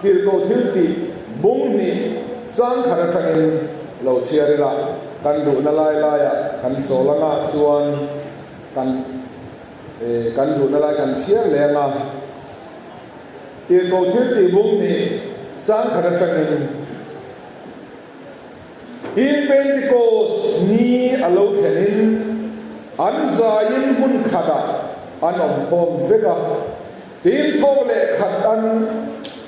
Tirhkoh thiltih bung hnih chang khat atangin lo chhiar ila, kan duhna lai laiah kan chawl anga chuan kan kan duhna lai kan chhiar leh anga. Tirhkoh thiltih bung hnih chang khat atangin Tin Pentikos ni a lo thlenin an zaiin hmun khatah an awm khawm vek a. Tin thawk leh khat an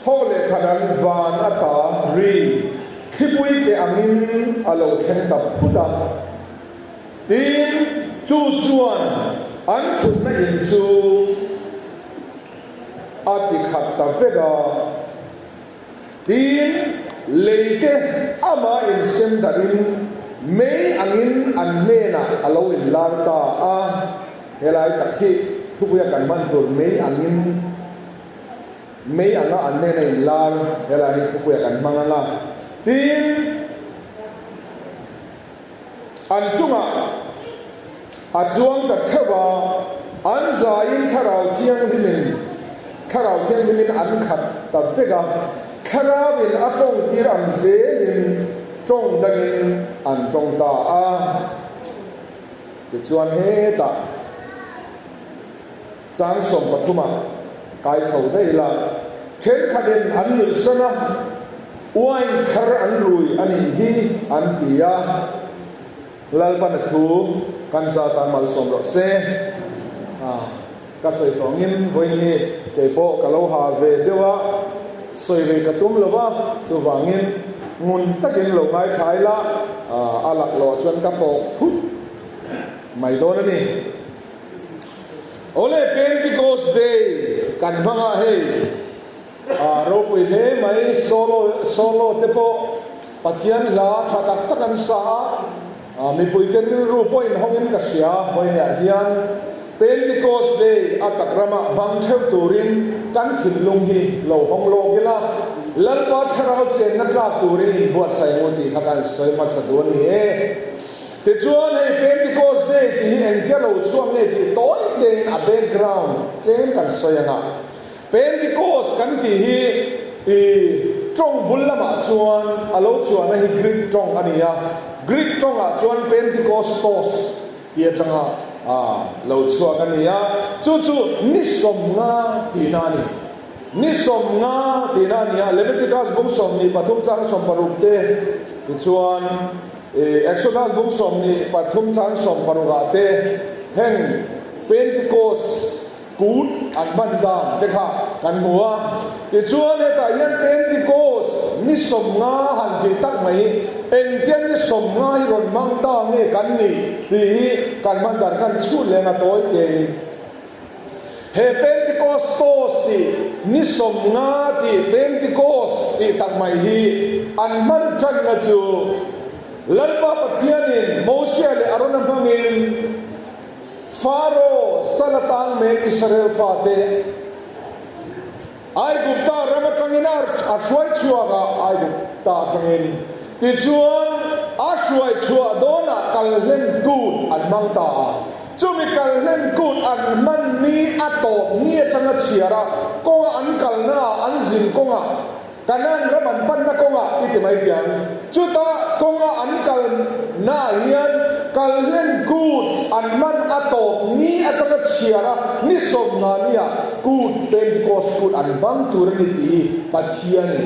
thawk leh khat an van ata ri thlipui tleh angin a lo thleng ta phut a. Tin chu chuan an thutna in chu a ti khat ta vek a. Tin, leite amah insem darhin mei angin an hnenah a lo inlar ta a. Helai tak hi thupuia kan hman tur mei angin, mei anga an hnena inlar, helai hi thupuia kan hmang ang a. Tin, an chungah a chuang ta theuh a, an zaiin Thlarau Thianghlimin Thlarau Thianghlimin an khat ta vek a, Thlarauin a tawng tir ang zelin tawng dangin an tawng ta a. Tichuan hetah chang sawmpathumah kai chho daih ila, thenkhatin an nuihsan a, Uain thar an rui a nih hi an ti a. Lalpan a thu kan za tan malsawm rawh se. Ka sawi tawh angin vawiin hi kei pawh ka lo ha ve deuh a, sawi rei ka tum lo va, chuvangin ngun takin lo ngaithla ila a laklawh chuan ka tawk thut mai dawn a ni. Awle Pentecost Day kan hmang a hei ropui hle mai solo solo te pawh Pathian hla tha tak tak an sa a, mipui te rilru pawh inhawngin ka hria vawiinah hian Pentecost Day a tak ramah hmang theuh turin kan thinlung hi lo hawng lawk ila, Lalpa thlarau chenna tlak turin inbuatsaih ngu tih kha kan sawi hmasa duh a ni e. Tichuan hei Pentecost Day tih hi engtia lo chhuak nge tih tawi tein a background tlem kan sawi ang a. Pentecost kan tih hi i tawng bul lamah chuan a lo chuahna hi Greek tawng a ni a. Greek tawngah chuan Pentekostos tih atanga lo chhuak a ni a. Chu chu ni sawmnga tihna a ni. Ni 50 tihna a ni a. Leviticus bung 23 chang 16 te tichuan Exodus bung 23 chang 16 ah te heng Pentecost Kut an hman dan te kha kan hmu a. Tichuan hetah hian Pentecost ni 50 han tih tak mai hi engtia ni 50 hi rawn hmang ta nge kan nih tih hi kan hman dan kan chhut leh anga tawi tein he Pentecostos tih ni 50 tih Pentecost tih tak mai hi an hman tanna chu Lalpa Pathianin Mosia leh Arona hmangin Faro sal atang mek Israel fate Aigupta ram atangin a hruai chhuak a, Aigupta atangin. Tichuan, a hruai chhuah dawnah kalhlen kut an hmang ta a. Chumi kalhlen kut an hman ni a tawp ni atanga chhiar a, kawnga an kalnaah an zin kawngah Kanan ram an panna kawngah i ti mai tiang. Chuta kawnga an kalnaah hian kalhlen kut an hman a tawp ni atanga chhiar a, ni 50 niah kut Pentecost kut an hmang tur a ni tih hi Pathianin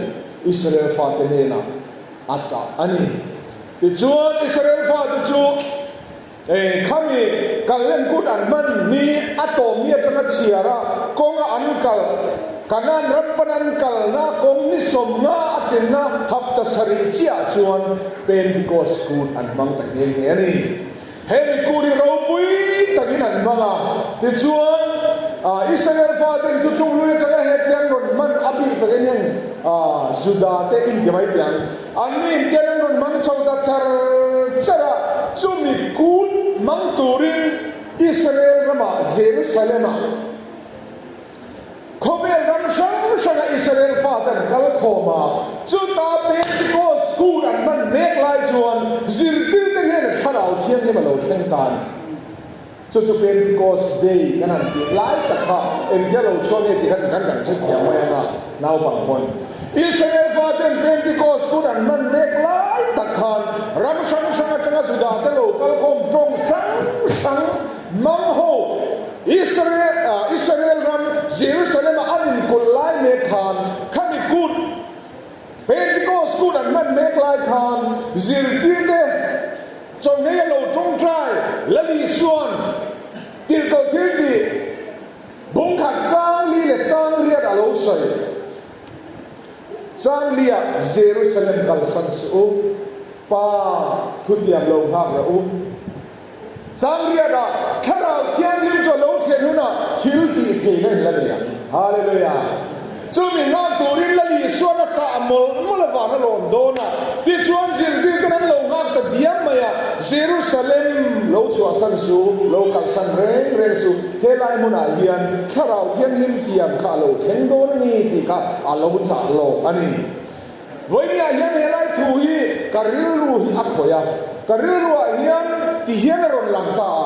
Israel fate hnenah a chah a ni. Tichuan Israel fate chu Khami kalhlen kut an hman ni a tawm ni atanga chhiar a, kawnga an kal, Kanan ram pan an kalna kawng ni 50 a tlinna hapta sarih chiah chuan Pentecost kut an hmang ta nghe nghe a ni. Hemi kut hi ropui takin an hmang a, tichuan Israel faten thuthlung hlui atanga hetiang rawn hman a bik takin heng Juda te inti mai teh ang. Anni intian an rawn hmang chho ta char char a, chumi kut hmang turin Israel ramah Jerusalem-ah khawvel ram hrang hranga Israel fate an kal khawm a. Chuta Pentecost kut an hman mek lai chuan zirtirte hnena Thlarau Thianghlim a lo thleng ta a ni. Chu chu Pentecost Day kan han tih lai tak kha engtia lo chhuak nge tih kha tikhan kan hrethiam mai ang a, naupang pawn. Israel faten Pentecost kut an hman mek lai tak khan ram hrang hrang atanga Judate lo kalkhawm tawng hrang hrang hmang ho Israel Israel ram Jerusalem-a an inkulh lai mek khan khami kut Pentecost kut an hman mek lai khan zirtirte chawlhngei a lo tawngtai Lal Isua'n tirhkoh thil tih Bungkhat chang li leh chang riat a lo sawi. Chang liah Jerusalem kalsan suh u, Pa thutiam lo nghak rawh u. Chang riatah Thlarau Thianghlim chu a lo thlen hunah thil tih theihna in la nei ang. Hallelujah! Chumi nghak turin Lal Isuan a chah mawlh mawlh avang a lawn dawn a, tichuan zirtirten an lo nghak ta diam mai a, Jerusalem lo chhuahsan su, lo kalsan reng reng su, helai hmunah hian Thlarau Thianghlim tiam kha a lo thleng dawn a ni tih kha a lo chah lawk a ni. Vawinia hian helai thu hi ka rilru hi a khawih a, ka rilruah hian tihian a rawn lang ta a.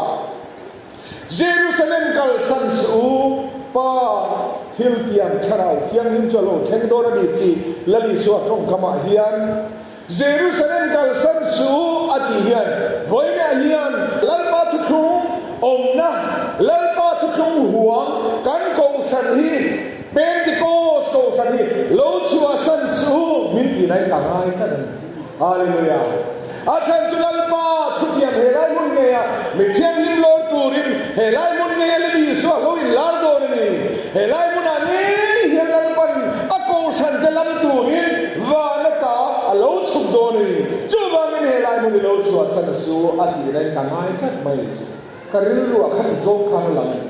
Jerusalem kalsan suh u, Pa thiltiang Thlarau Thianghlim chu a lo thleng dawn a ni tih Lal Isua tawngkamah hian Jerusalem kalsan suh u a tih hian vawiinah hian Lalpa thuthlung awmna, Lalpa thuthlung huam kan kohhran hi Pentecost kohhran hi lo chhuahsan suh u min tih lai ka ngai tlat a ni. Hallelujah! A chhan chu Lalpa thutiam he lai hmun ngeia mi thianghlim lawi turin he lai hmun ngeia Lal Isua lo inlar dawn a ni. He lai hmunah ngei hian Lalpan a kohhran te lam turin van ata a lo chhuk dawn a ni. Chuvangin he lai hmun i lo chhuahsan su a tihna in ka ngai tlat mai chu ka rilruah khati zawng khan a lang a ni.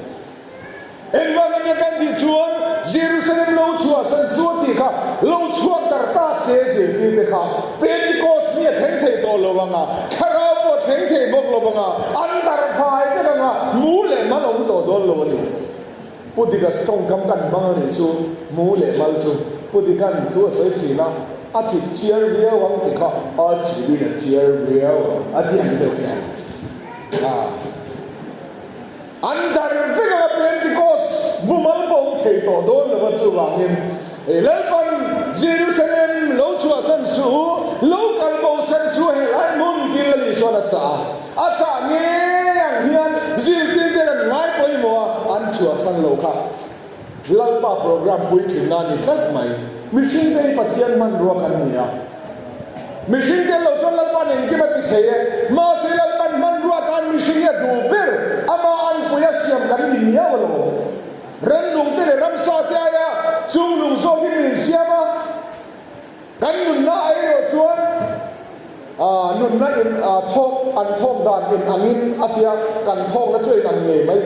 Engvangin nge kan tih chuan Jerusalem lo chhuahsan chu a tih kha lo chhuak darh ta se zirtirte kha Pentecost ni a thleng thei tawh lo ang a, thlarau pawh a thleng thei bawk lo ang a, an darh fai vek ang a, mu leh mal awm tawh dawn lo a ni. Pu Dika tawngkam kan hmang a nih chu mu leh mal chu Pu Dika'n thu a sawi thin a, a chip chiar viau ang ti kha a chipin a chiar viau ang a ti ang deuh hian a. An dar vek anga Pentecost mumal pawh awm thei tawh dawn lo a, chuvangin Lalpan Jerusalem lo chhuahsan suh u, lo kal bosan suh helai hmun tiin Lal Isuan a chah a, a chah ngei ang hian zirtirten an ngai pawimawh a, an chhuahsan lo kha Lalpa program puitlinna a ni tlat mai. Mihringte hi Pathian hmanrua kan ni a. Mihring tel lo chuan Lalpan engkim a ti thei e. Mahse Lalpan hmanrua atan mihring hi a duh ber. Amah anpui a siam kan ni miau alawm. Rannungte leh ramsa te aia chungnung zawkin min siam a. Kan nunna ah erawh chuan nunna in thawk an thawk dan in angin a tia kan thawkna chu a inang ngei mai.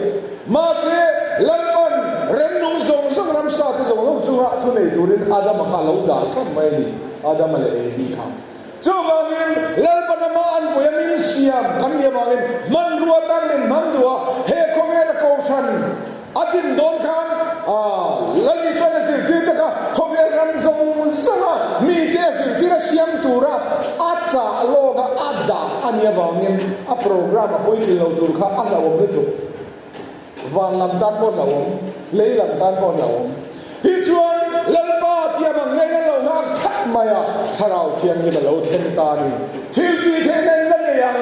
Mahse Lalpan rannung zawng zawng ramsa te zawng zawng chunga thunei turin Adama kha a lo dah tlat mai a ni. Adama leh Evi kha. Chuvangin, Lalpan ama anpui a min siam kan nih avangin hmanrua tan min hmang duh a, he khawvela kohhran a din dawn khan Lal Isuan a zirtirte kha khawvel ram zawng zawnga mite a zirtir a siam tura a chah lawk a, a dah a nih avangin a program a puitlin lo tur kha a hlauhawm lutuk. Van lam tan pawh hlauhawm, lei lam tan pawh hlauhawm. Tichuan, Lalpa tiam ang ngeiin an lo nghak khat mai a, Thlarau Thianghlim a lo thleng ta a ni. Thil tih theihna in la nei ang,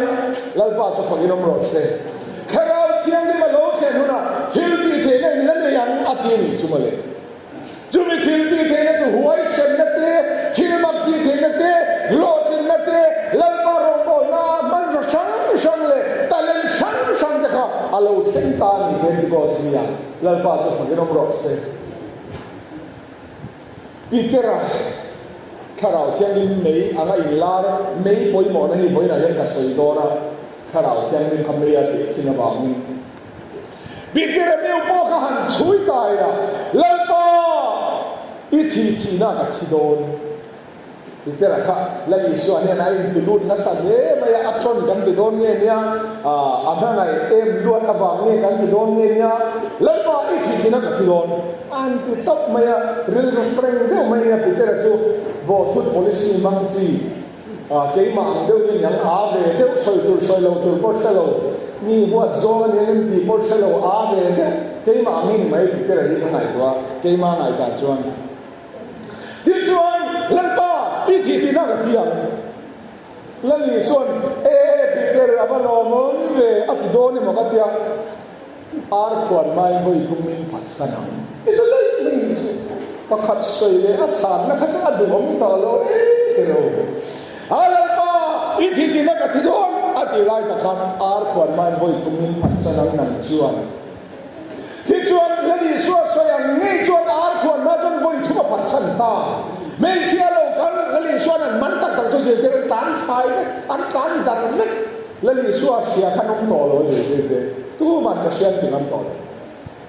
Lalpa chu fakin awm rawh se. Thlarau Thianghlim a lo thlen hunah thil tih theihna in la nei ang a ti a nih chu mawle. Chumi thil tih theihna chu huaisenna te, thil mak tih theihna te, hlawhtlinna te, Lalpa rawngbawlna hmanraw hrang hrang leh talent hrang hrang te kha a lo thleng ta a ni Pentecost nia Lalpa chu fakin awm rawh se. Petera Thlarau Thianghlim mei anga inlar mei pawimawhna hi vawiinah hian ka sawi dawn a, Thlarau Thianghlim kha mei a teh thin avangin. Peter-a meu pawh kha han chhui ta ila, Lalpa, i thih thihna ka thi dawn. Peter-a kha Lal Isua hnenah a inti lut nasa hle mai a, a tlawn kan ti dawn nge nia, a hmangaih em luat avang nge kan ti dawn nge nia, Lalpa, i thih thihna ka thi dawn. A han ti tawp mai a, rilru frank deuh mai nia Peter-a chu bawhthut policy hmang chi. Keimah ang deuh hi aniang, aa ve deuh, sawi tur sawi lo tur pawh hre lo, mi huat zawng aniang em tih pawh hre lo, aa ve deuh, keimah ang hi ni mai Peter-a hi ka ngaihtuah a, keimah ngaihdan chuan. Tichuan. I thih tihna ka thi ang. Lal Isua'n, E, Peter, a va lawmawm ve, a ti dawn emaw ka tia, ar khuan mai hawi thum min phatsan ang. Ti ta daih mai ni chu. Pakhat sawi leh a chhanna kha chu a duhawm tawh lo e ti lo. A Lalpa, i thi tihna ka thi dawn, a tih lai tak khan ar khuan mai hawi thum min phatsan ang nang chuan. Tichuan, Lal Isua sawi ang ngei chuan ar khuan hma chuan vawi thum a phatsan ta. Hmeichhia lo kal Lal Isua'n an man tak tak chu zirtir an tlan fai vek, an tlan darh vek. Lal Isua hria kha an awm tawh lo a zirtirte, tuman ka hria an ti ngam tawh lo.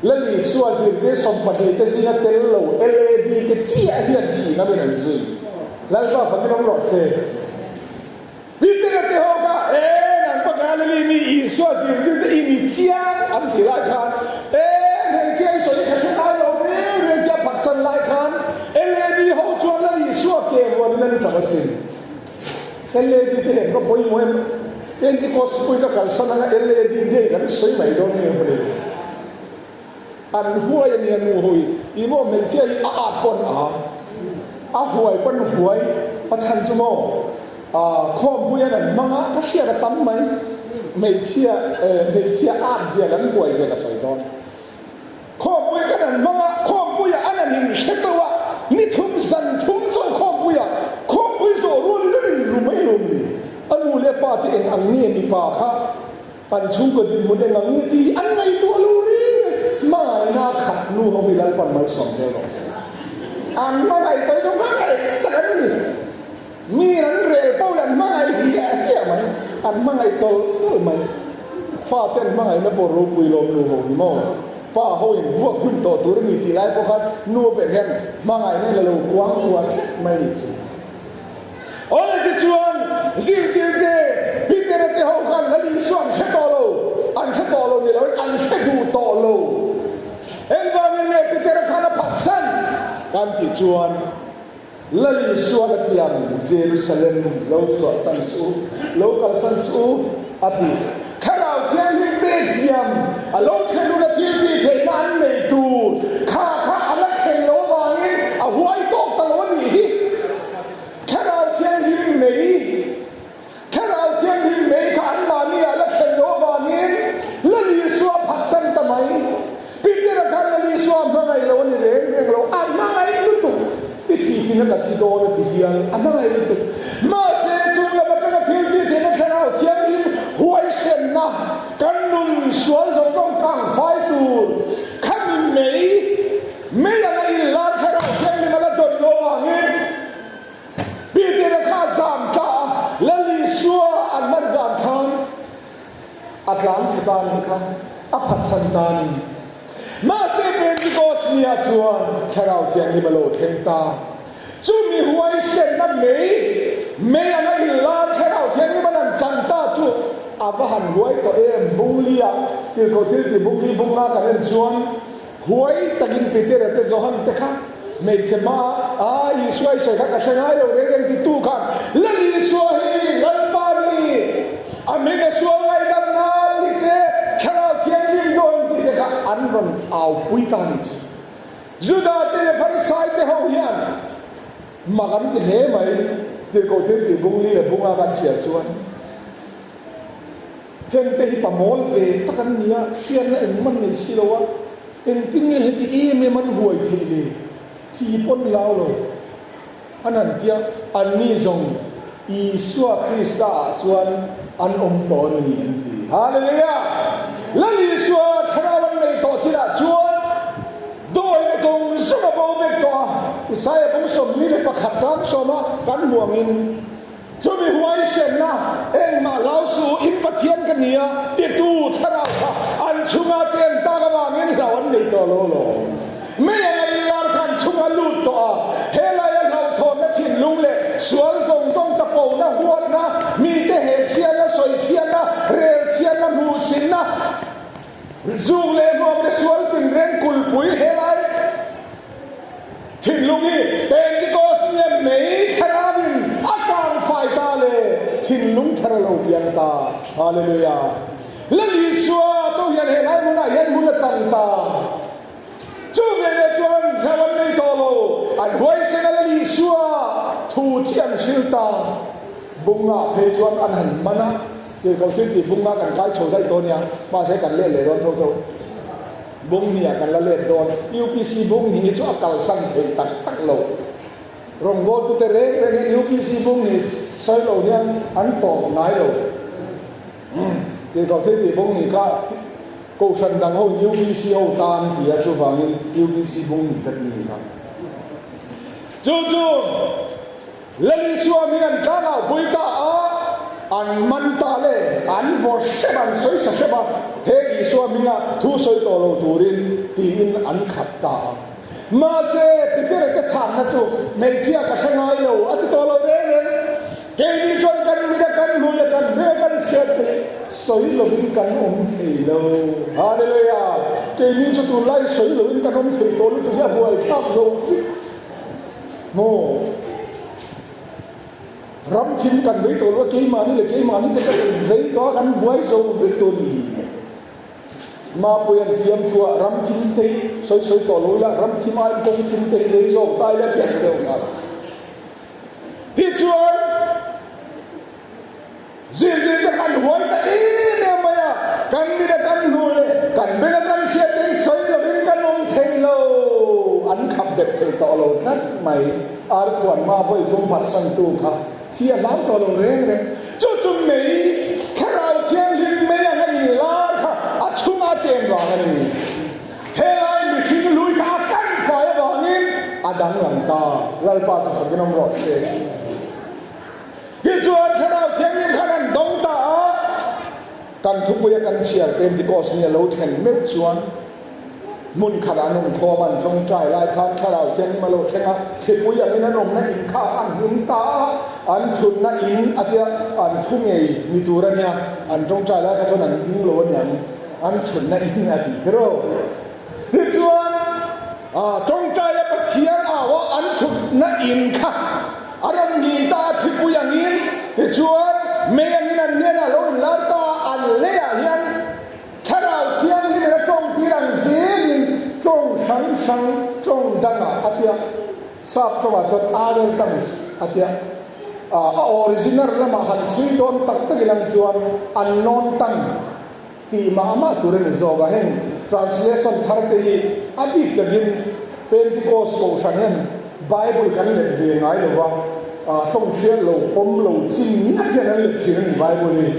Lal Isua zirtir 12 te zinga tel lo LAD te chiah hian thih ngamin an zui. Lalpa fakin awm rawh se. Peter-a te ho kha, E, nangpa Galili mi Isua zirtirte i ni chiang an tih lai khan, E, hmeichhia i sawi kha hre ngai lo reng reng tia phatsan lai khan LAD ho chuan Lal Isua ke vuanin an ṭap asin. LAD te hian ka pawimawh em? Pentecost pui ka kalsan anga LAD day kan sawi mai dawn nge maw ni? An huai a nia nu ho hi, i maw hmeichhia hi a at pawn a a huai pawn huai a chhan chu maw khawmpui an an hmang a ka hriat a tam mai hmeichhia hmeichhia at zia an huai zia ka sawi dawn khawmpui kan an hmang a khawmpui ah an an in hre chauh a ni thum zan thum chauh khawmpui ah khawmpui zawh rual in an in ru mai rum ni a nu leh pa te eng ang nge mipa kha An chhungkaw dinhmun eng ang nge tih hi an ngaihtuah lo reng reng. Hmangaihna khat nu ho hi Lalpan malsawm zel rawh se. An hmangaih tawh chu hmangaih tak an ni. Mi an rel pawh hi an hmangaih hliah hliah mai. An hmangaih tawlh tawlh mai. Fate an hmangaihna pawh ropui lawm nu ho hi maw. Pa ho in vuak hlum tawh tur a ni tih lai pawh khan nu ber hian hmangaihna in a lo kuang kual tlat mai nih chu. Awle tichuan zirtirte Peter-a te ho khan Lal Isua an hre tawh lo, an hre tawh lo ni loin an hre duh tawh lo. Engvangin nge Peter-a khan a phatsan? Kan tih chuan Lal Isua'n a ti ang, Jerusalem lo chhuahsan suh u, lo kalsan suh u, a ti. Thlarau Thianghlim pek diam a lo thlen hun a thil tih theihna an nei tur kha kha a la thlen lo avangin a huai tawk ta lo a nih hi. Thlarau Thianghlim mei Thlarau Thianghlim mei kha anmahni ah la thlen lo avangin Lal Isua phatsan ta mai. Peter-a khan Lal Isua a hmangaih lo a ni reng reng lo, a hmangaih lutuk. I thih thin a ka thi dawn a ti hian a hmangaih lutuk. Mahse, chung lam atanga thil tih theihna Thlarau Thianghlim huaisenna kan nun sual zawng zawng kang fai tur khami mei mei anga inlar Thlarau Thianghlim a la dawn lo avangin Peter-a kha a zam ta a, Lal Isua an hman zan khan A tlan chhe ta nih kha, a phatsan ta a ni. Mahse Pentecost ni ah chuan Thlarau Thianghlim a lo thleng ta. Chumi huaisenna mei, mei anga inlar Thlarau Thianghlim an han chan ta chu a va han huai tawh em? Bungli ah Tirhkoh thil tih bungli bunga kan en chuan Huai takin Petera te Johan te kha hmeichhe hma a Isua i sawi kha ka hre ngai lo reng reng titu khan Lal Isua hi Lalpa ni, a hming a sual ngaihdamna tih te, Thlarau Thianghlim dawn tih te kha an rawn aupui ta a nih chu. Juda te leh Farisai te ho hian mak an ti hle mai, Tirhkoh thil tih bungli leh bunga kan chhiar chuan. Hengte hi pamawl ve tak an ni a, hriatna engmah nei si lo a, engtin nge heti em em an huai theih le? Thi pawn hlau lo an han ti a, anni zawng Isua Krista ah chuan an awm tawh a ni an ti. Hallelujah! Lal Isua thlarau an nei tawh chinah chuan dawina zawng zawng a bo vek tawh a, Isaia bung 41 chang sawma kan hmu angin, Chumi huaisenna, engmah hlau suh u, in Pathian ka ni a, titu thlarau kha an chhunga chen tak avangin hlau an nei tawh lo alawm. Mei anga inlar kha an chhunga lut tawh a, helaia hlauhthawnna thinlung leh sual zawng zawng chapona, huatna, mite hekchhiatna, sawichhiatna, relchhiatna, hmuhsinna, zuk leh hmuam leh sual tinreng kulhpui helai, Thinlung hi Pentecost nia mei thlarau in a kang fai ta le thinlung thar a lo piang ta. Hallelujah. Lal Isua cho hian he lai hmunah hian hun a chang ta. Chu veleh chuan hlauh an nei tawh lo. An huaisen a Lal Isua thu. Thu chi an hril ta. Bunga phei chuan an han man a, Tirhkoh thil tih bunga kan kai chho daih dawn nia, mahse kan let leh dawn tho tho. Bung hnih ah kan la let dawn. UPC bung hnih hi chu a kalsan thei tak tak lo. Rawngbawltute reng reng hian UPC bung hnih sawi lo hian an tawp ngai lo. Tirhkoh thil tih bung hnih kha Kohhran dang ho in UPC ho tan ti a, chuvangin UPC bung hnih ka ti ni kha. Chu chu Lal Isua mi an tlangau pui ta a, an man ta le, an vawr hrep a, an sawi sa hrep a, he Isua hminga thu sawi tawh lo turin tiin an khat ta a. Mahse, Petera te chhanna chu hmeichhia ka hre ngai lo a ti tawh lo reng reng. Keini chuan kan mit a kan hlui a, kan hmel a kan hriat theih sawi lovin kan awm thei lo. Hallelujah! Keini chu tunlai sawi lovin kan awm thei tawh lutuk hi a buaithlak zo vek. Maw? Ram thim kan vei tawh lo a, keimahni leh keimahni te kan in vei tawh a, kan buai zo vek tawh a ni. Mapuia'n fiamthuah ram thim te hi sawi sawi tawh lo ila, ram thim aiin kawng thim te hi vei zawk ta ila tih ang deuh nghal. Tichuan, Zirtirte kan huai ta em em mai a, kan mit a kan hmuh leh kan beng a kan hriat te hi sawi lovin kan awm thei lo, an khap bet thei tawh lo tlat mai. Arkhuan hma vawi thum phatsantu kha thi a hlau tawh lo reng reng. Chu chu mei, Thlarau Thianghlim mei anga inlar kha a chhungah a chen vang a ni. Helai mihring hlui kha a kan fai avangin a danglam ta. Lalpa chu fakin awm rawh se. Tichuan, Thlarau Thianghlim khan an dawng ta a, kan thupuia kan chhiar Pentecost ni a lo thlen meuh chuan hmun khatah an awm khawm a, an tawngtai lai khan Thlarau Thianghlim a lo thleng a, thlipui angin an awmna in kha an hlim ta a, an thutna in a tia an thu ngei ni tur a nia, an tawngtai lai kha chuan an ding lo a niang, an thutna in a tih tiraw. Tichuan, tawngtaia Pathian au a an thutna in kha a rawn ngin ta a, thipui angin, tichuan mei angin an hnenah lo inlar ta a, an leiah hian Thlarau Thianghlim in a tawng tir ang zelin tawng hrang hrang tawng dangah a tia, sap tawngah chuan other tongues a tia, a original lamah han chhui dawn tak tak ilang chuan unknown tongue. Tih mah mah tur a ni zawk a, heng translation thar te hi a bik takin Pentecost kohhran hian Bible kan let ve ngai lo va, tawng hriat lo, pawm lo chin ngat hian an let thin a ni Bible hi.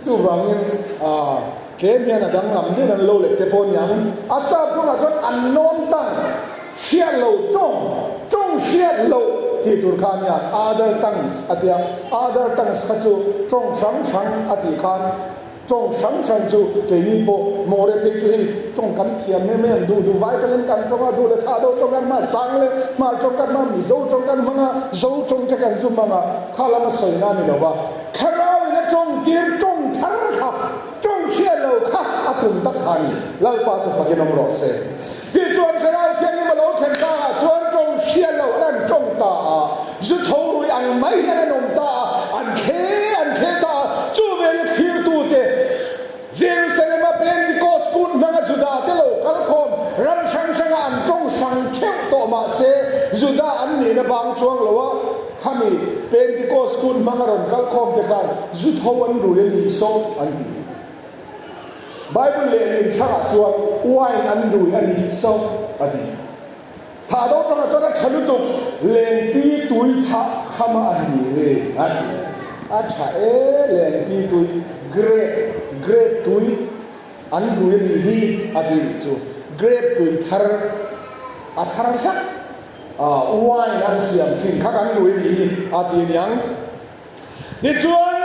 Chuvangin tlem hian a danglam deuhin an lo let te pawh a ni ang. A sap tawngah chuan unknown tongue, hriat lo tawng, tawng hriat loh tih tur kha a nia, other tongues a tia, other tongues kha chu tawng hrang hrang a tih khan, Tawng hrang hrang chu keini pawh More phei chu hei tawng kan thiam em em, duh duh vai tangin kan tawng a, duh leh thah deuh tawng kan hmang a, chang leh hmar tawng kan hmang a, Mizo tawng kan hmang a, Zo tawng te kan zu hmang a, kha lama sawina a ni lo va, Thlarau in a tawng tir tawng thar kha, tawng hriat lo kha a tum tak kha a ni, Lalpa chu fakin awm rawh se. Tichuan Thlarau Thianghlim a lo thlen ta ah chuan tawng hriat lo an an tawng ta a, zu tho rui ang mai hian an awm ta a, an thle an thle ta a, chu vela thlirtute Jerusalem-a Pentecost kut hmanga Juda-te lo kal khawm ram hrang hranga an tawng hrang theuh tawh mah se Juda an nihna bang chuang lo a, khami Pentecost kut hmanga rawn kal khawmte khan zu tho an rui a nih saw an ti. Bible lehlin hrangah chuan wine an rui a nih so a ti. Thah do tangah chuan a tha lutuk, lengpi tui thah khama a ni nge a ti. A tha e, lengpi tui, grape, grape tui an rui a nih hi a ti nih chu. Grape tui thar, a thar hlak wine an siam thin kha kan rui a nih hi a ti aniang. Tichuan,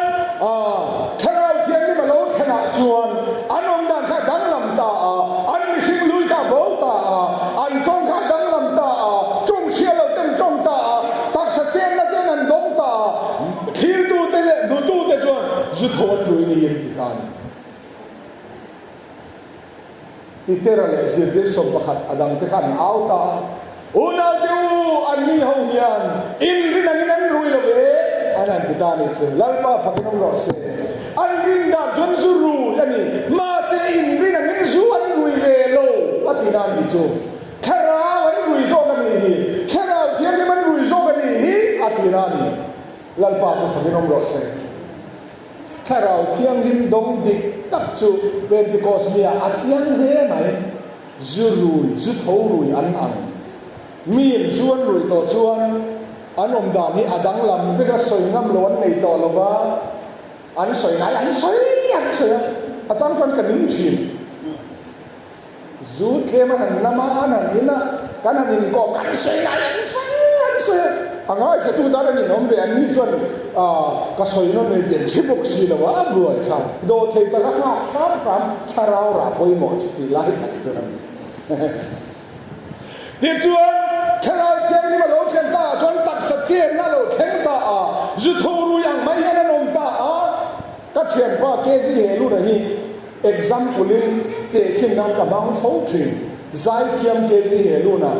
Thlarau Thianghlim a lo thlenah chuan an awmdan kha a danglam ta a, an mihring lui kha a bo ta a, an tawng kha a danglam ta a, tawng hria lo ten tawng ta a, taksa chenna ten an dawng ta a, thlirtute leh hnutute chuan zu tho an lui niin ti ta a ni. Petera leh zirtir 11 a dangte kha an au ta a, Unaute u, anni ho hian inrin angin an rui lo ve, an han ti ta a nih chu. Lalpa fakin awm rawh se. An rin dan chuan zu rui a ni, mahse inrin angin zu an rui ve lo a ti na a nih chu. Thlarau an rui zawk a nih hi, Thlarau Thianghlim an rui zawk a nih hi a ti na a ni. Lalpa chu fakin awm rawh se. Thlarau Thianghlim dawng dik tak chu Pentecost nia a chiang hle mai. Zu rui, zu tho rui an ang. Miin zu an rui tawh chuan an awm dan hi a danglam vek a, sawi ngam lo an nei tawh lo va, an sawi ngai an sawi an sawi a, a chang chuan ka ning thin. Zu tlem an han lam a, an han in a, kan han inkawm, kan sawi ngai an sawi an sawi a, a ngaithlatu tan an inawm ve, anni chuan aah ka sawi nawn nei tih an hre bawk si lo a, a buai thlak. Dawhthei taka nghak hram hram thlarau rah pawimawh chu tih lai tak chuan a ni. Tichuan, Thlarau Thianghlim a lo thlen ta ah chuan taksa chenna a lo thleng ta a, zu tho rui ang mai hian an awm ta a. Ka thianpa KG Heluna hi example in tehkhin nan ka hmang fo thin. Zaithiam KG Heluna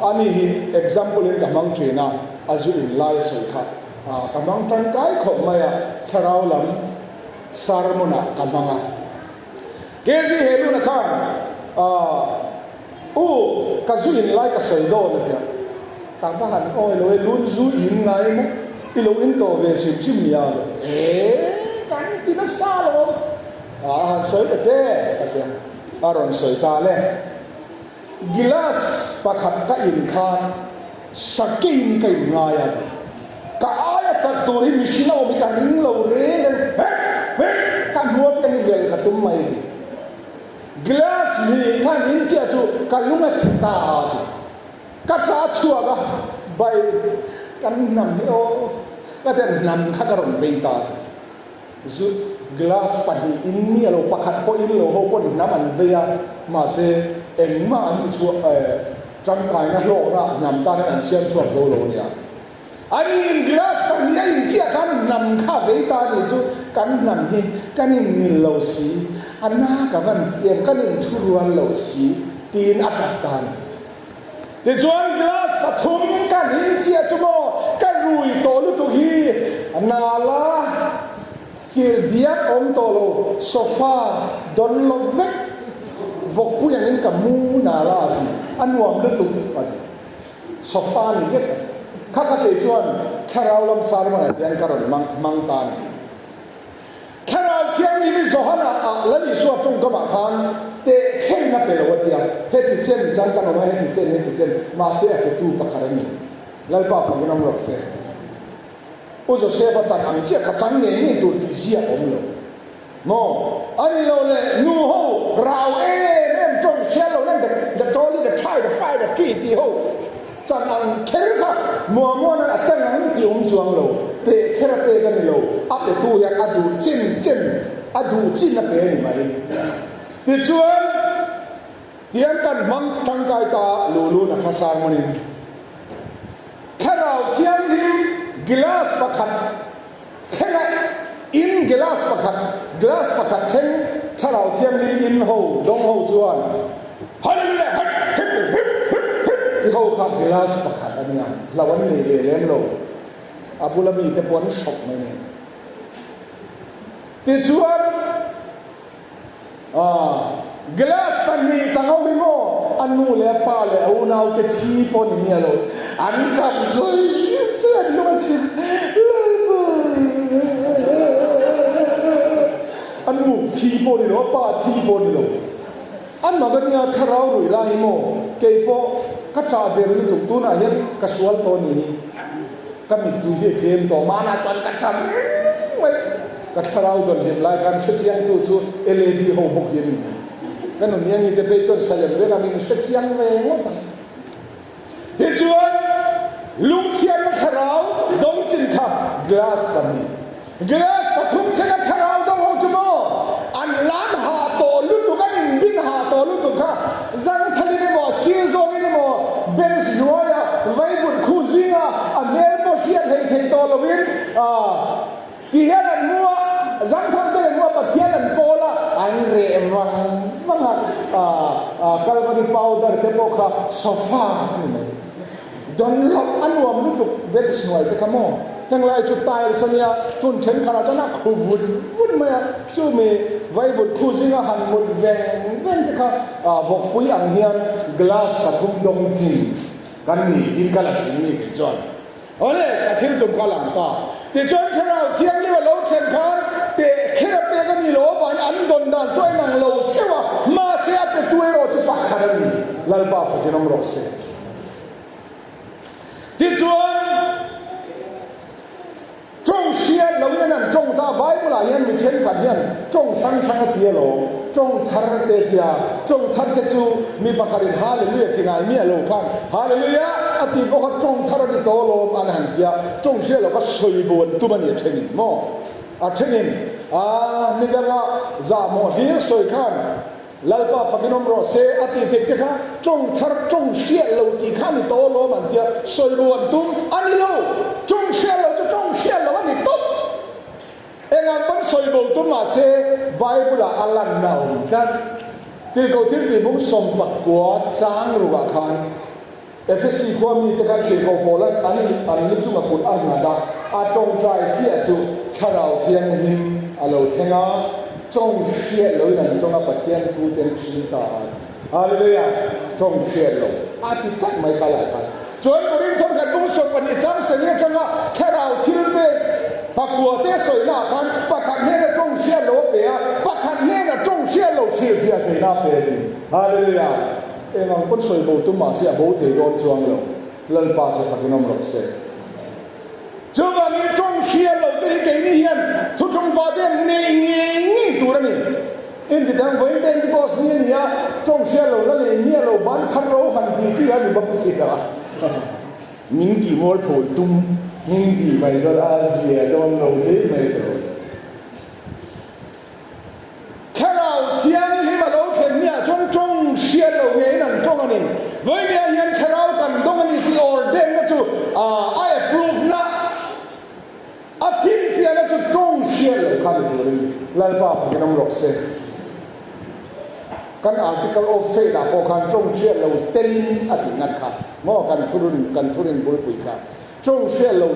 ani hi example in ka hmang thin a, a zu in lai a sawi kha ka hmang tangkai khawp mai a, thlarau lam sermon ah ka hmang a. KZ Heluna khan U, ka zu in lai ka sawi dawn a tia. Ka va han awi lo e, lun zu in ngai maw? I lo in tawh ve hrim hrim nia lo. E, kan ti nasa lo. A han sawi ta che ka tia. A rawn sawi ta le. Gilas pakhat ka in khan sakeiin ka in ngai a ti. Ka aia chak tur hi mihring a awm hi ka ring lo reng reng hek hek ka hmuar te hi vel ka tum mai a ti. Glass hnih khan in chiah chu ka lung a chhe ta a ti. Ka ta chhuak a, bai kan hnam hi aw ka ten hnam kha ka rawn vei ta a ti. Zu glass pahnih in mi alo pakhat pawh in lo ho pawn hnam an vei a, mahse engmah an ti chhuak tangkaina hlawkna hnam tan hian an siam chhuak zo lo ania. Ani in glass pahnih a in chiah khan hnam kha a vei ta anih chu kan hnam hi kan in mil lo si, a na ka van ti em, kan in thu rual lo si tiin a tap ta a ni. Tichuan glass pathum ka hnin chiah chu maw ka rui tawh lutuk hi nala chirh diak awm tawh lo sofa dawn lawp vek vawkpui angin ka mu nala a ti a nuam lutuk a ti sofa ni vek a ti kha kha kei chuan thlarau lam sermon ah hian ka rawn hmang ta a ni. Thlarau Thianghlim hi Johana ah Lal Isua tawngkamah khan teh kherin a pe lo a tia, heti chen chan kan awm a, heti chen, heti chen, mahse a petu pakhat a ni. Lalpa fakin awm rawh se. U Joseph-a chan ang chiah kha chan ngei ngei tur tih ziak a awm lo. Maw? A ni lo le, nu ho rau em em tawng hriat lo nen the tawli, the thai, the fai, the fi tih ho Chan ang kher kha Muamuanan a chan ang tih awm chuang lo, teh kher a pek a ni lo, a petu hian a duh chin chin, a duh chin a pe a ni mai. Tichuan, tiang kan hmang tangkai ta a, Luluna kha sermon-in Thlarau Thianghlim gilas pakhat thlenga in gilas pakhat, glass pakhat thleng Thlarau Thianghlim in ho dawng ho chuan Hallelujah hep hep hep hep hep ti ho kha glass pakhat a nia, hlo an nei ve lem lo, a bula mite pawh an hrawk mai nen. Tichuan. Glass pahnih chang ho hi maw a nu leh a pa leh a unaute thi pawh ni miah lo, an tap zui zui an lung a chhia Lalpa a nu thi pawh ni lo a pa thi pawh ni lo a mak a nia thlarau rui lai hi maw keipawh ka tah der lutuk tunah hian ka sual tawh ni hi. Ka mittui hi a tlem tawh mahna chuan ka ṭap reng mai. Ka thlarau dawn hlim lai khan hrechiangtu chu LAD ho bawk hi an ni. Ka nun Iangi te phei chuan Salem vek a min hrechiang ve ngawt ang. Tichuan lungchhiatna thlarau dawng chin kha glass pahnih. Glass pathum thlenga thlarau dawng ho chu maw an lam hah tawh lutuk, an inbin hah tawh lutuk kha zangthalin emaw sir zawngin emaw bench hnuaia vaivut khu zinga a hmel pawh hriat hlei thei tawh lovin ti hian an hmu a, zangthal ten an hmu a, Pathian an pawl a, an reh vang vang a, Calvary powder te pawh kha sofa a ni mai. Dunlop a nuam lutuk bench hnuai te kha maw? Heng lai chu tiles a nia, hmun thenkhatah chuan a khu vut vut mai a, chumi vaivut khu zinga han mut veng veng te kha vawkpui ang hian glass pathum dawng chin kan ni tiin ka la then mi kei chuan. Awle, ka thil tum kha lang ta. Tichuan Thlarau Thianghlim a lo thlen khan teh kher a pek a ni lo avangin an dawn dan chu a inang lo theuh a, mahse a petu erawh chu pakhat a ni. Lalpa fakin awm rawh se. Tichuan, Tawng hriat loin an an tawng ta. Bible ah hian mi thenkhat hian tawng hrang hrang a ti alawm. Tawng thar te tia. Tawng thar te chu mi pakhatin Hallelujah ti ngai miah lo khan Hallelujah a ti bawk a, tawng thar a ni tawh alawm an han tia. Tawng hriat lo kha sawi bo an tum a ni a thenin maw? A thenin a nidanga zahmawh hlir sawi khan Lalpa fakin awm rawh se a tih theih te kha tawng thar tawng hriat lo tih kha a ni tawh alawm an tia, sawi ru an tum a ni lo, tawng hriat lo chu tawng hriat lo a ni tawp. Engang pawn sawi bo tum mah se Bible ah a lanna a awm tlat. Tirhkoh thiltih bung sawmpakua chang ruah khan. Efesi khua mite khan tirhkoh pawl an an an lu chunga kut a nghat a, a tawngtai chiah chu Thlarau Thianghlim a lo thleng a, tawng hriat loin an tawng a Pathian thu te an chhim ta a. Hallelujah! Tawng hriat lo a ti chauh mai kha lai khan. Chuan Korinth thawnkhat bung 12 chang sali atanga Thlarau thil pek pakua te sawina ah khan pakhat hnena tawng hriat lo a pe a, pakhat hnena tawng hriat lo hrilhfiah theihna a pe a ti. Hallelujah! Eng ang pawn sawi bo tum mahse a bo thei dawn chuang lo, Lalpa chu fakin awm rawh se. Chuvangin tawng hria lo te hi keini hian thuthlung va te an nei ngei ngei tur a ni. Inti dang vawiin Pentecost ni a ni a, tawng hria lo la nei miah lo ban thar ro han ti chi a ni bawk si lo a. Min tih mualpho tum min tih mai chuan a zia dawn lo hle mai tawh. Thlarau Thianghlim a lo thlen niah chuan tawng hriat lo ngeiin an tawng a ni. Vawinia hian Thlarau kan dawng a ni tih ordainna chu a approve na, a finfiahna chu tawng hriat lo kha ni turin Lalpa fakin awm rawh se. Kan article of faith ah pawh khan tawng hriat lo telin a tih ngat kha maw kan thurun kan thurin bulpui kha. Tawng hriat lo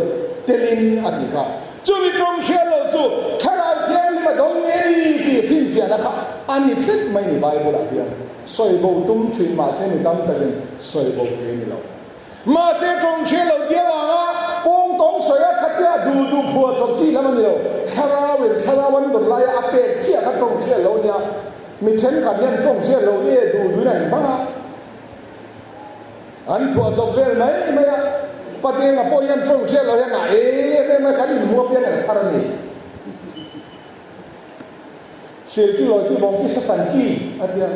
telin a ti kha. Chumi tawng hriat lo chu Thlarau Thianghlim a dawng nge ni tih finfiahna kha a ni tlat mai ni Bible ah hian sawi bo tum thin mahse mi tam takin sawi bo thei a ni lo. Mahse tawng hriat lo tia vanga pawng tawng sawi a khatia duh duh phuah chawp chi lam a ni lo. Thlarau in Thlarau an dawn laia a pek chiah kha tawng hriat lo nia mi thenkhat hian tawng hriat lo e duh duhin an hmang a. An phuah chawp vel mai mai a, Patenga pawh hian tawng hriat loh hian a em em a, kan inhmu apiang an thar a ni. Silki lawi ki bawng ki sasan ki a tia,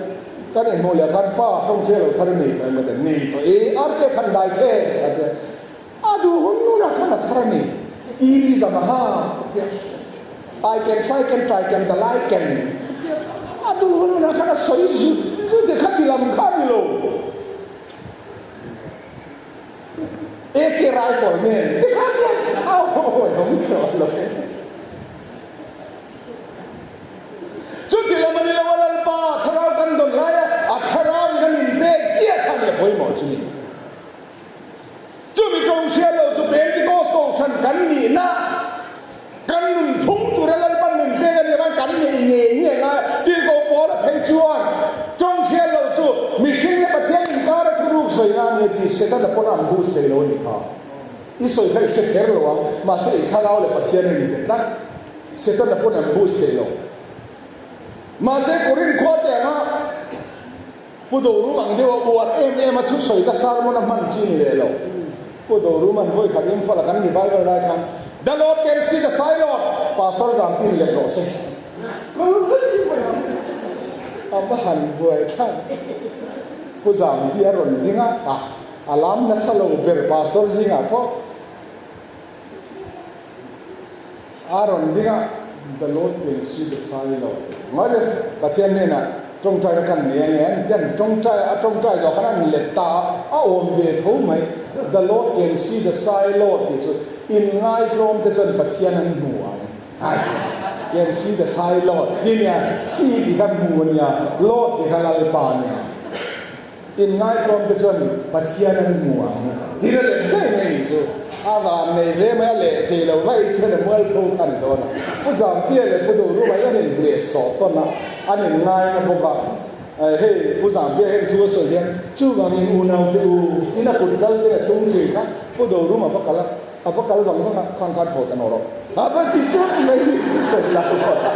kan inhmuh leh khan pa tawng hriat loh thar a nei tawh em ka ti a, nei tawh e, RK than dai the a tia, a duh hun hunah khan a thar a ni, TV zamaha a tia, I can, sai can, tai can, dalai can a tia, a duh hun hunah khan a sawi zut zut e, khati lam kha a ni lo. AK rifle nen tikhan chuan a awihawm tawh lo e. Chuti lam a ni lo a Lalpa thlarau kan dawn laia a thlarau in a min pek chiah kha a nia pawimawh chu ni. Chumi tawng hriat lo chu Pentecost kohhran kan nihna, kan nunphung tura Lalpan min pek a nih avang kan neih ngei ngei ngai a. Tirhkoh Paula phei chuan tawng hriat lo chu mihring leh Pathian inkara thuruk sawina a ni a ti. Setana pawn a an bus thei lo a nih kha. I sawi kha i hre kher lo ang, mahse i thlarau leh Pathian a inbe tlat. Setana pawn an bus thei lo. Mahse Korinth khua te anga. Pu Dorum ang deuh a uar em em a thusawi ka sermon a hman chi ni leh lo. Pu Dorum an vawi khat Imphal a kan revival lai khan The Lord can see the Sailawt Pastor Zangpin let rawh se. A va han buai thlak. Pu Zangpi a rawn ding a, a lam nasa lo ber Pastor zingah pawh. A rawn ding a, The Lord can see the silo. Ngai le, Pathian hnenah tawngtaina kan nei a nia, an ti an tawngtai a tawngtai zawh khan an let ta a, a awm ve tho mai. The Lord can see the silo tih chu inngaihtlawm te chuan Pathian an hmu ang. Ai, can see the silo tih nia, see tih kha hmu a nia, Lord tih kha Lalpa a nia. Inngaihtlawm te chuan Pathian an hmu ang tih la lem daih mai anih chu. A van nei hle mai a, leh thei lo vaih chuan a mualpho kha a ni dawn a. Pu Zampia leh Pu Doruma hi an inhleh sawh tawn a, an inngaina bawk a. Hei Pu Zampia hian thu a sawi hian chuvangin unaute u ina kut chal ten a tum thin kha Pu Doruma va kal a. A va kal vang vang a, khang khan thaw ta nawh rawh. A va ti chut mai hi ka sawi lo a.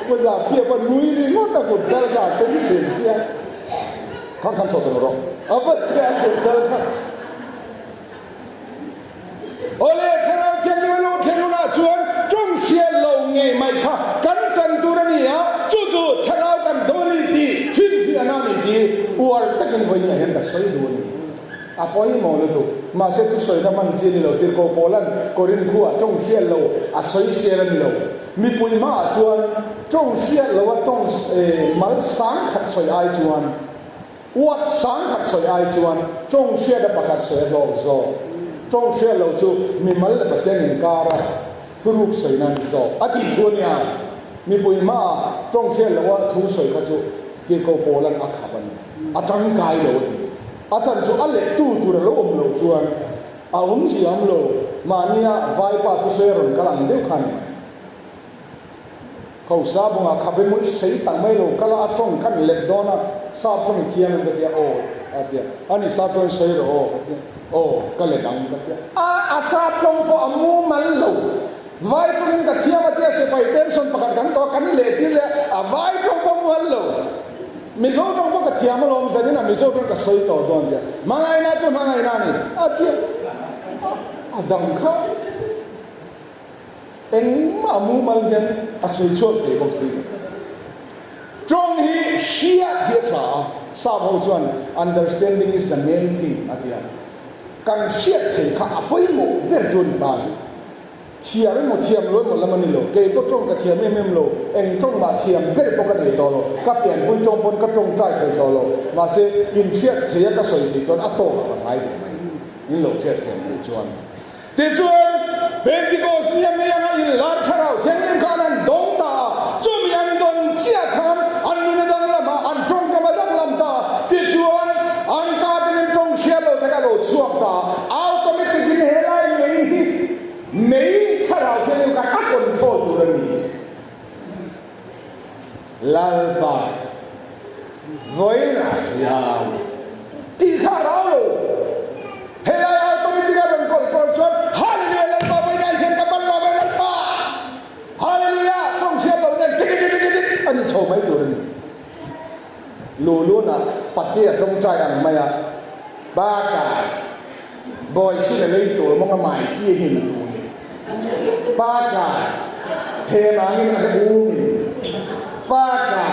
Pu Zahpiapa nui ringawt a kut chal kha a tum thin sia. Khang khan thaw ta nawh rawh. A va ti a kut chal kha. Awle, Thlarau Thianghlim a luh thlen hunah chuan ṭawng hriat lo ngei mai kha kan chan tur a ni a, chu chu Thlarau kan dawn a ni tih finfiahna a ni tih uar takin vawiinah hian ka sawi duh a ni. A pawimawh lutuk. Mahse, thusawina hman chi a ni lo. Tirhkoh Paula'n Korinth khuaah ṭawng hriat lo a sawisel a ni lo. Mipui hmaah chuan ṭawng hriat loa ṭawng mal sang khat sawi ai chuan, Uat sang khat sawi ai chuan tawng hriat a pakhat sawi a hlawk zawk. Tawng hriat lo chu mimal leh Pathian inkara thuruk sawi nan zawk a tih thu a nia. Mipui hmaah tawng hriat loa thu sawi kha chu tirhkoh Paula'n a khap a ni. A tangkai lo a ti. A chan chu a lettu tur a lo awm loh chuan a awmzia awm lo. Mahnia vaipa thusawi a rawn kal ang deuh kha a ni mai. Kosa bungah khabe mui sei tak mai lo kal a, a tawng khan let dawn a, sap tawng i thiam em ka tia, aw a tia, ani sap tawng in sawi rawh aw ka tia, aw ka let ang ka tia, a a sap tawng pawh a mumal lo, vai tawng in ka thiam a tia, sipai pension pakhat kan tawh a, kan leh tir leh a, a vai tawng pawh a mual lo, Mizo tawng pawh ka thiam alawm, zanin ah Mizo tawng ka sawi tawh dawn tia, hmangaihna chu hmangaihna a ni a tia, a dang kha. Engmah mumal hian a sawi chhuak thei bawk si lo. Tawng hi hriat hi a tha a, sap ho chuan understanding is the main thing a ti a. Kan hriat thei kha a pawimawh ber chu a ni ta a ni. Thiam emaw thiam lo emaw lam a ni lo. Kei pawh tawng ka thiam em em lo, eng tawng mah thiam ber pawh ka nei tawh lo. Ka pianpui tawng pawn ka tawngtai thei tawh lo. Mahse, inhriat theia ka sawi theih chuan a tawkah ka ngai ve mai. Min lo hriat thiam theih chuan. Tichuan, Pentecost nia mei anga inlar Thlarau Thianghlim khan an dawng ta a, chumi an dawn chiah khan an nun a danglam a, an tawngkam a danglam ta a, tichuan an ka atangin tawng hriat lo tak a lo chhuak ta a, automatic in helai mei hi mei Thlarau Thianghlim khan a control tur a ni. Lalpa vawiinah hian tih kha a rau lo. Helai automatic a rawn kawl kawl chuan Hallelujah Lalpa vawiinah hian ka ban lo ve Lalpa Hallelujah tawng hriat lo nen tik tik tik tik a ni chho mai tur a ni. Luluna patea tawngtai ang maia bakah Bawi sin a lei tur mawng a mai chi a him tu in Paka he mangin a um in Paka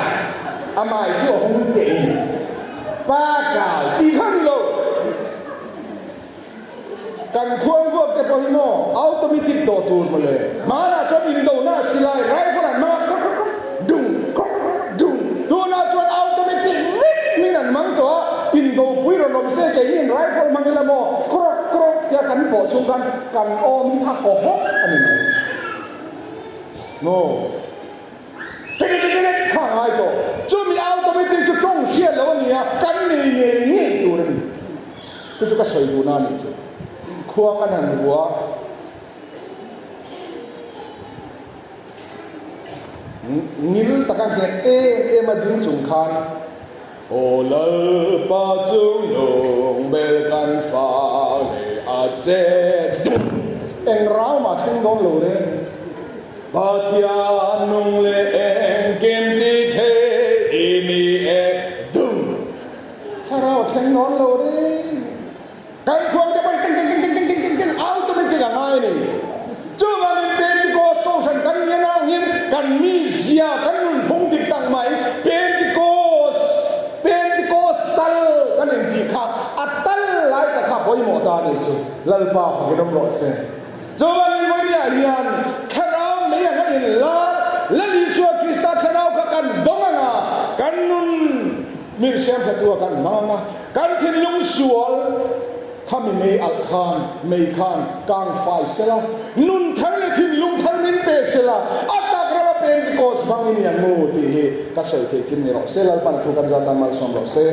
a mai chu a hung teh in Paka tih kha ni lo kan khuang vuak te pawh hi maw automatic tawh tur mawle hmanah chuan indona silai rifle an hmang a krok krok krok dung krok krok dung tunah chuan automatic vek min an hmang tawh a. Indopui rawn awm se keini in rifle hmang ila maw krawk krawk tia kan pawh chhung khan kan awm hi a kaw hawk a ni mai maw Tikitikik kha a ngai tawh chumi automatic chu tawng hriat loh a ni a kan nei ngei ngei tur a ni chu chu ka sawi duhna a nih chu khuang an han vua. Ngil taka nghet em em a ding chung khan Aw Lalpa chu lung ber kan fa leh a che dum. Eng rau mah thleng dawn lo reng. Pathian nung leh engkim ti thei i mi e dum. Thlarau a thleng dawn lo reng. Kan khuang te pawh hi ting ting ting ting ting ting ting ting automatic a ngai a ni. Chuvangin Pentecost Kohhran kan nih anangin kan mizia, kan nunphung dik tak mai Pentecost, Pentecostal kan intih kha a tal lai tak kha pawimawh ta a nih chu. Lalpa fakin awm rawh se. Chuvangin vawinia hian Thlarau mei anga inlar Lal Isua Krista Thlarau kha kan dawng anga kan nun min siamthatua kan hmang anga Kan thinlung sual kha mi mei alh khan, mei khan kang fai sela, nun thar leh thinlung thar min pe sela, a tak rama Pentecost hmang i ni ang mu tih hi ka sawi theih chin ni rawh se. Lalpan a thu kan zat tan malsawm rawh se.